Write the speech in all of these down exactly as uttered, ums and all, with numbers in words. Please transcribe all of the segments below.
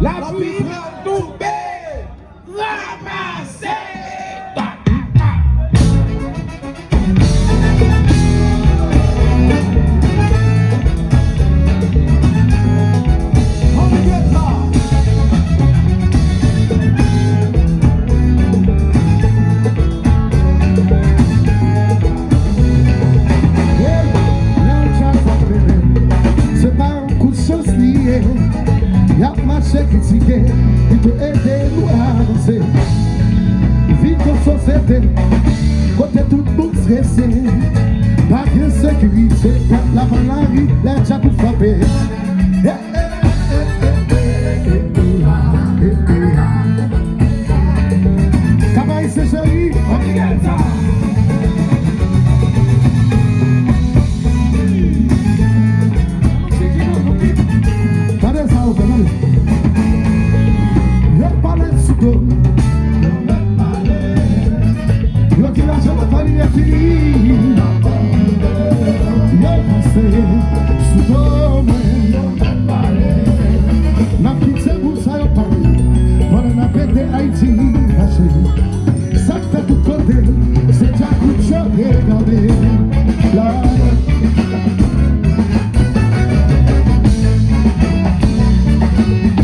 Lapli pral tonbe. Ranmase. Hey, lè yon djaz ap mennen, se pa yon kout chans li ye. Y ap mache kritike, pito ede nou avanse. Viv yon sosyete kote tout moun strese, pa gen sekirite, pèp la pran lari, lè djab ap frape. Hey, hey, hey. Kaba Ayisyen cheri, ann gade sa. Gade sa yo fè, gade. Yo pale sou do m. Yo di lajan nan fè limyè fini. Yo pase sou do mwen. N ap kite pou sa yo pale. Pandan n ap ede Ayiti mache. Sa k fè tout kote, se djakout yo regade. La.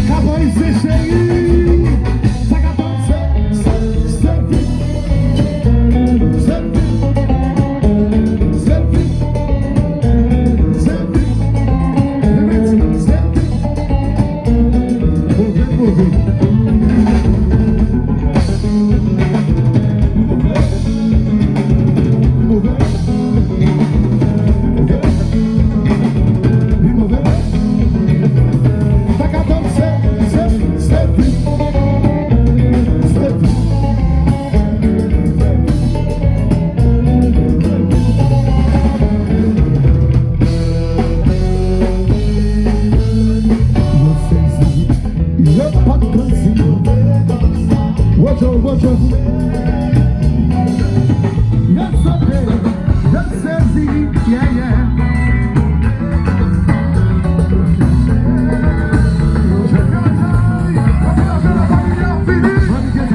Kaba Ayisyen cheri. Sa k ap pase, se, se vit. Se vit. Se vit. Se vit. Se vit. Move, move. Yo pa t konn si yo. Wojo, wojo. Yo sote, yo sezi, yeah, yeah.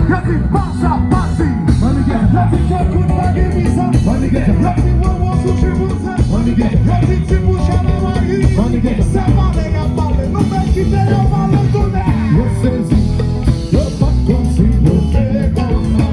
Yo di pasa pati. Yo di fò kout pa gen mizè. Yo di wowo sou cheveux. Yo di ti bouch a la mari. Se pale y ap pale, nou fè kite yo pale tounen. Yo sezi, yo pa t konn si yo te konsa.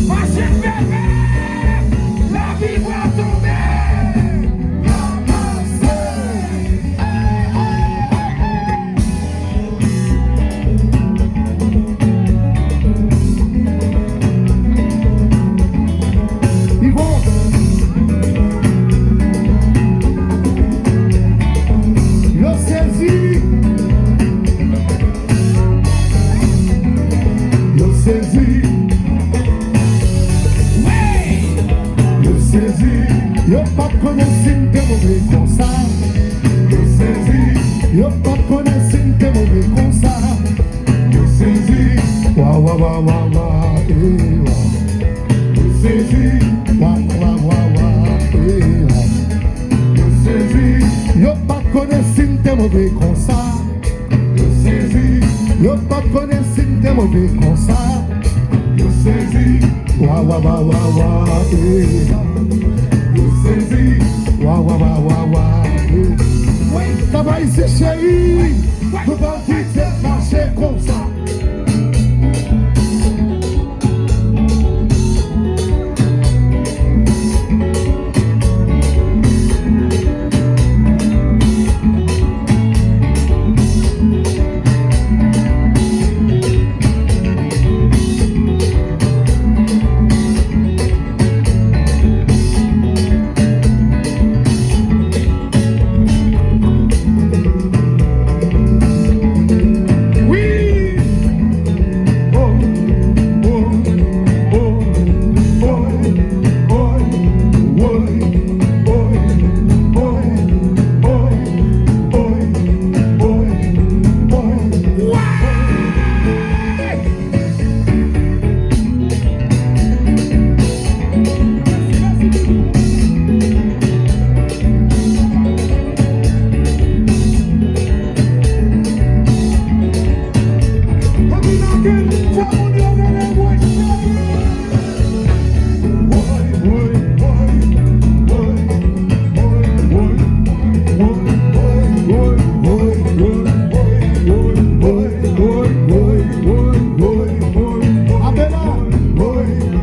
Mache fèmen! Lavi pral tonbe! N ap vanse! Yvon! Yo sezi! Yo sezi! Wi! Yo sezi! Yo pa t konnen si m te move konsa. Yo sezi! Yo pa t konnen si m te move konsa. Yo sezi! Wa, wa, wa, wa, wa, eh, wa. Yo sezi! Wa, wa, wa, wa, wa, eh, wa. Yo sezi! Yo pa t konnen si m te move konsa. Yo sezi! Yo pa t konnen si m te move konsa. Yo sezi! Wa, wa, wa, wa, wa, eh. Yo sezi! Wa, wa, wa, wa, wa, eh. Wi, Kap Ayisyen cheri, nou pa kite mache konsa.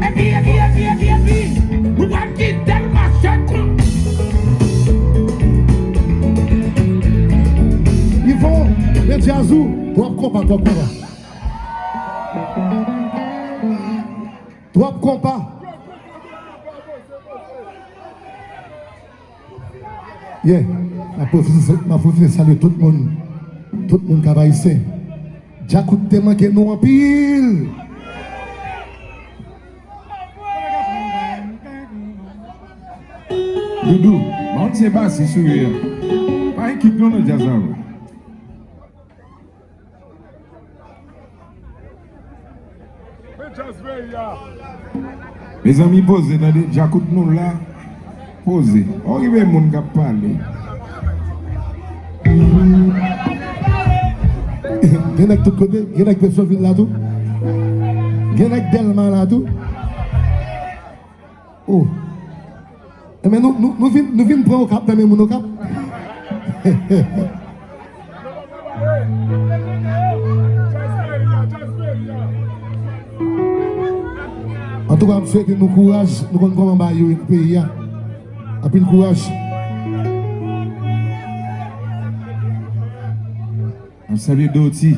Epi, epi, epi, epi, epi, nou pral kite l mache kon. Yvon, men djaz ou, twòp konpa, twòp konpa. Twòp konpa. Yeah. M ap pwofite, m ap pwofite salye tout moun, tout moun Kap Ayisyen. Djakout te manke nou anpil. Doudou, m pa konn si se basis ou ye a. Pa gen kit non nan djaz la vre. Mezanmi, poze, tande, djakout nou la. Poze. Ou rive moun k ap pale. Gen nèg tout kote, gen nèg Petyonvil la tou. Gen nèg Dèlma la tou. Oh. Enben, nou, nou, nou vin, nou vin pran Okap nan men moun Okap. Antouka, m swete nou kouraj, nou konn kòman bagay yo ye nan peyi a. Anpil kouraj. M ap salye Doti.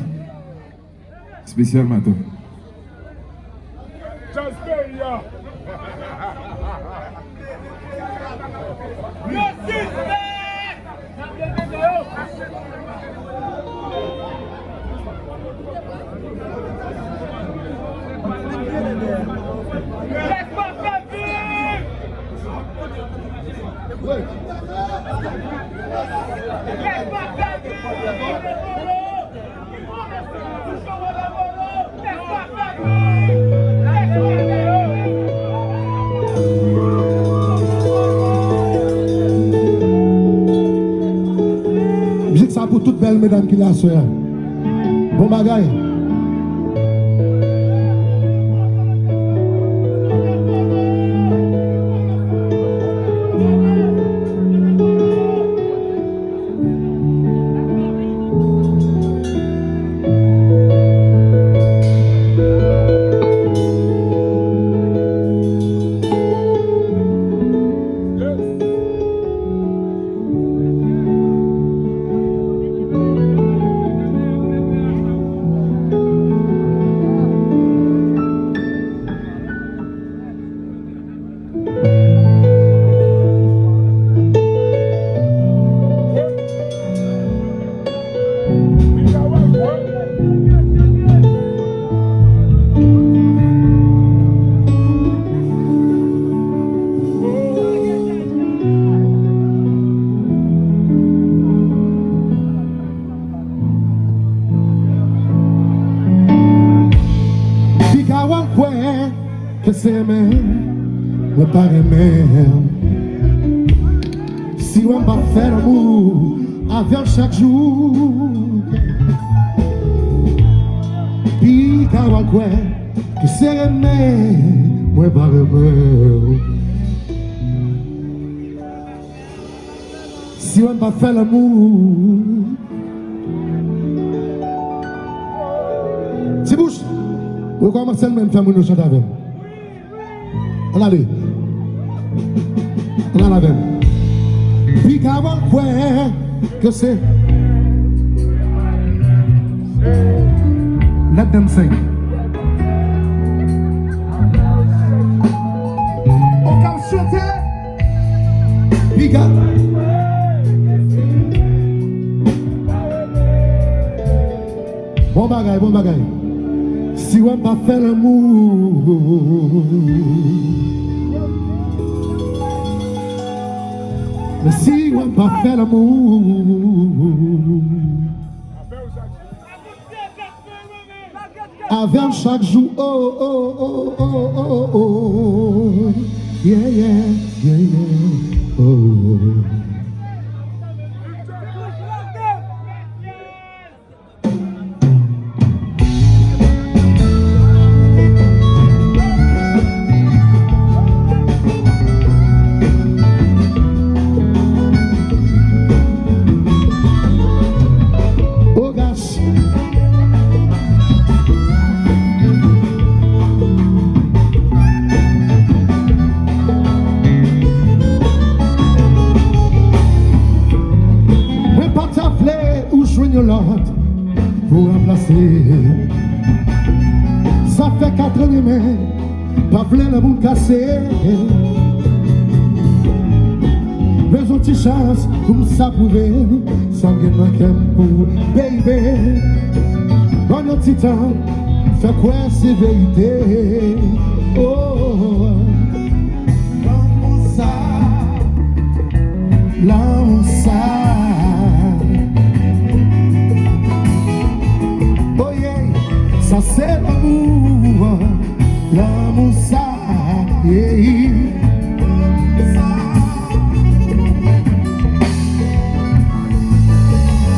Espesyalman tou. Jazz Mafia! Yo sispèk! Lèz pa fè vi! Lèz pa fè vi! Mizik sa pou tout bèl medam ki la aswè a. Bon bagay. Piga w al kwè ke se renmen mwen pa renmen w. Si w wè m pa fè lanmou avè w chak jou, piga w al kwè ke se renmen mwen pa renmen w. Si w wè m pa fè lanmou. Ti Bouch, rekòmanse l menm, fè moun yo chante avè m. Ann ale. Ann ale avè m. Piga w al kwè ke se. Let them sing. Ou ka chante. Piga. Bon bagay, bon bagay. Si w wè m pa fè lanmou. Men si w wè m pa fè lanmou. Avè w chak jou, oh, oh, oh, oh, oh, oh, oh, oh. Yeah, yeah, yeah, yeah, oh, oh. Oh gosh. Mwen pa ta vle ou jwenn yon lòt pou ranplase. Sa fè kat an renmen, pa vle lanmou kase. Bezwen ti chans pou m sa pwouve sa m gen nan kè m pou ou, baby. Ban m yon ti tan, fè kwè se verite. Oh, lanmou sa, lanmou sa. Oh yeah, sa se lanmou, lanmou sa. Yeah.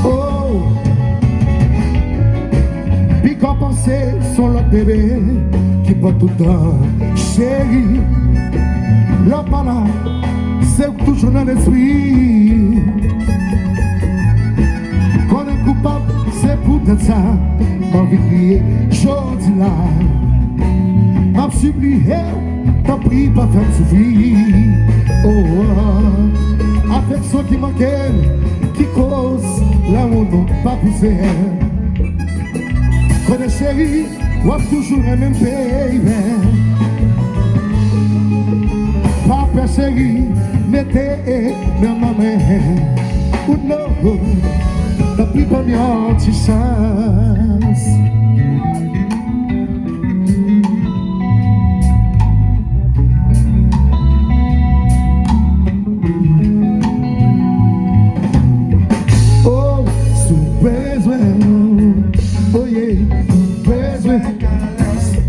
Oh. Piga w panse se yon lòt bebe ki pran tout tan, cheri. Lè w pa la, se ou k toujou nan lespri. Konnen koupab, se poutèt sa m anvi kriye jodi la. M ap sipliye w, tanpri pa fè m soufri. Oh, oh. Afeksyon ki manke m, ki koz lanmou nou pa pouse. Konnen cheri, w ap toujou renmen m, baby. Pa pè cheri, mete men nan men ou, no. Tanpri ban m yon ti chans. Oh, si w bezwen, oh yeah, si w bezwen,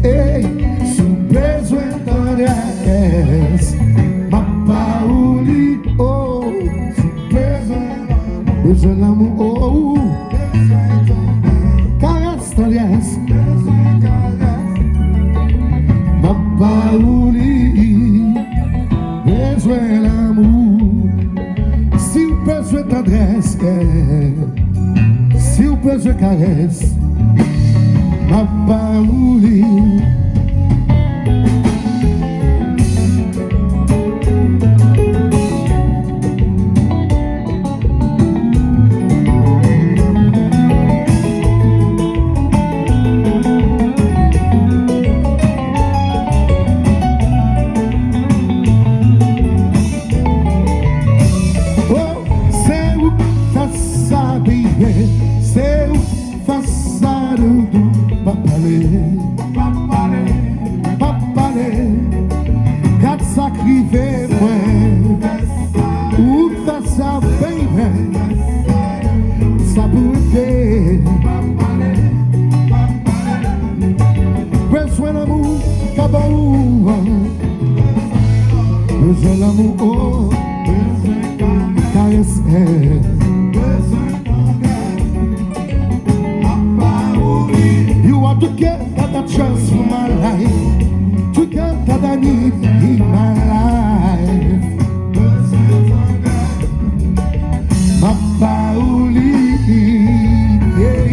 ey, si w bezwen tandrès, m ap ba ou li, oh, si w bezwen, bezwen lanmou, oh, ka tandrès. M ap ba ou li, bezwen lanmou. Si w bezwen tandrès, si w bezwen karès, m ap ba ou li. Oh, se ou k fè sa, baby. Se ou k fè sa, doudou. Pa pale, pa pale, pa pale. Gad sa k rive mwen. Ou k fè sa, baby. Sa pou rive. Bezwen lanmou, ka ba ou. Bezwen lanmou, oh. Karès, eh. You are together, the chance for my life. Together, I need in my life. M ap ba ou li, yeah.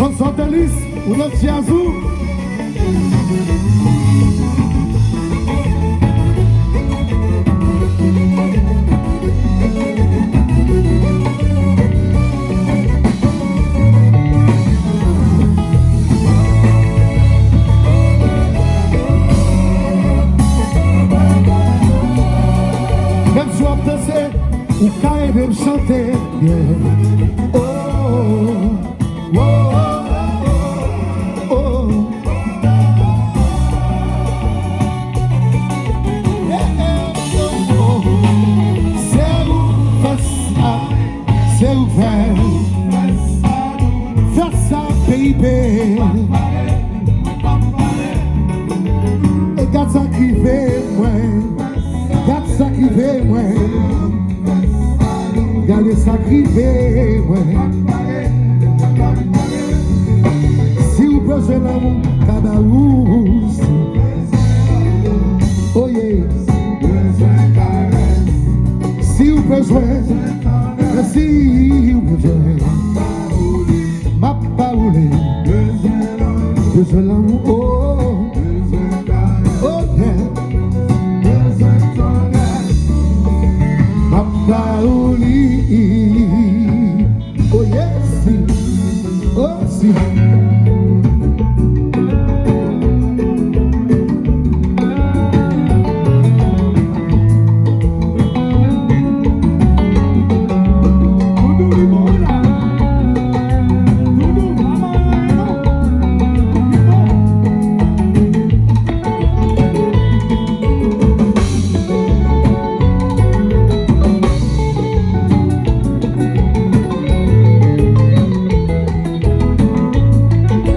Fòk Sòtèlis, ou nan djaz ou. Menm si w ap danse, ou ka ede m chante, yeah. Oh, oh, oh, oh, oh. Yeah, yeah, oh, oh. Se ou fè sa, se ou fè. Fè sa, baby. E gad sa k rive mwen. Gad sa k rive mwen. Gade sa k rive mwen. Si w bezwen lanmou, ka ba ou. Oh yeah. Si w bezwen, si w bezwen, m ap ba ou li. Bezwen lanmou, oh. Oh yeah. M ap ba ou li. Oh yes. Oh si.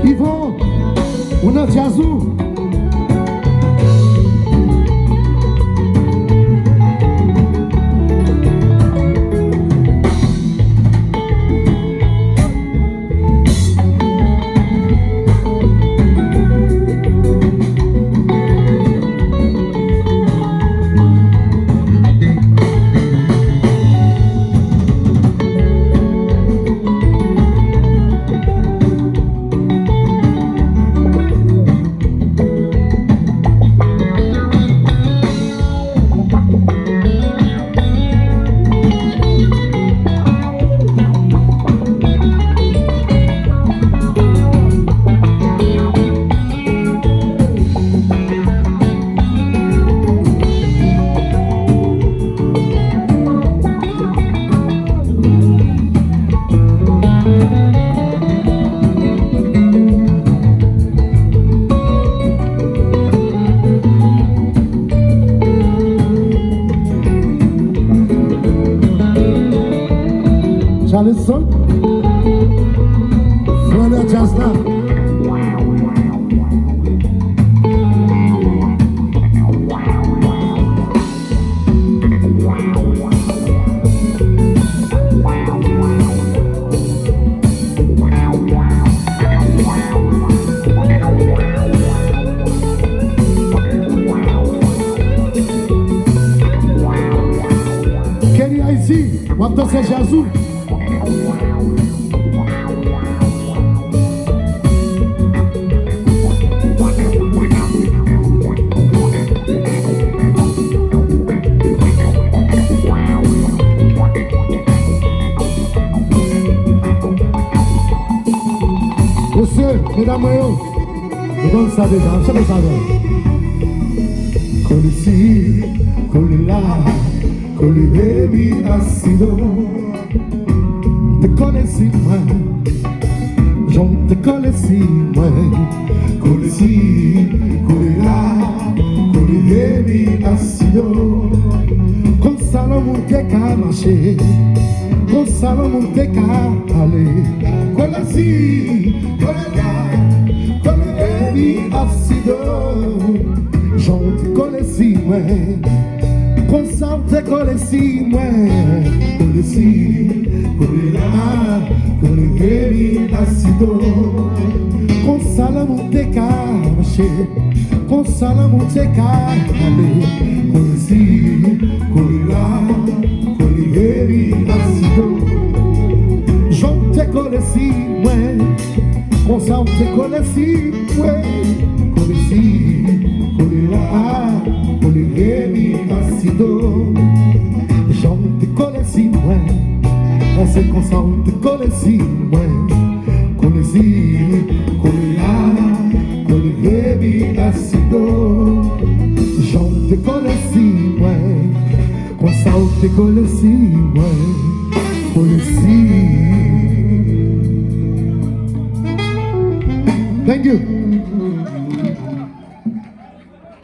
Yvon, ou nan djaz ou? Grandè djaz la. Kenny Haïti, w ap danse djaz ou? Mesye, medam mwen yo, nou konn sa deja, chante sa avè m. Kole si, kole la, kole baby asido. Te kole si mwen, jan te kole si mwen. Kole si, kole la, kole baby asido. Konsa lanmou te ka mache, konsa lanmou te ka ale. Kole si, kole la, kole baby asido. Jan te kole si mwen, konsa w te kole si mwen. Kole si, kole la, kole baby asido. Konsa lanmou te ka mache, konsa lanmou te ka ale. Kole si, kole la, kole baby asido. Jan w te kole si mwen, konsa w te kole si mwen. Kole si, kole la, kole baby asido. Jan w te kole si mwen, èske konsa w te kole si mwen? Kole si, kole la, kole baby asido. Jan w te kole si mwen, konsa w te kole si mwen. Kole si. Thank you.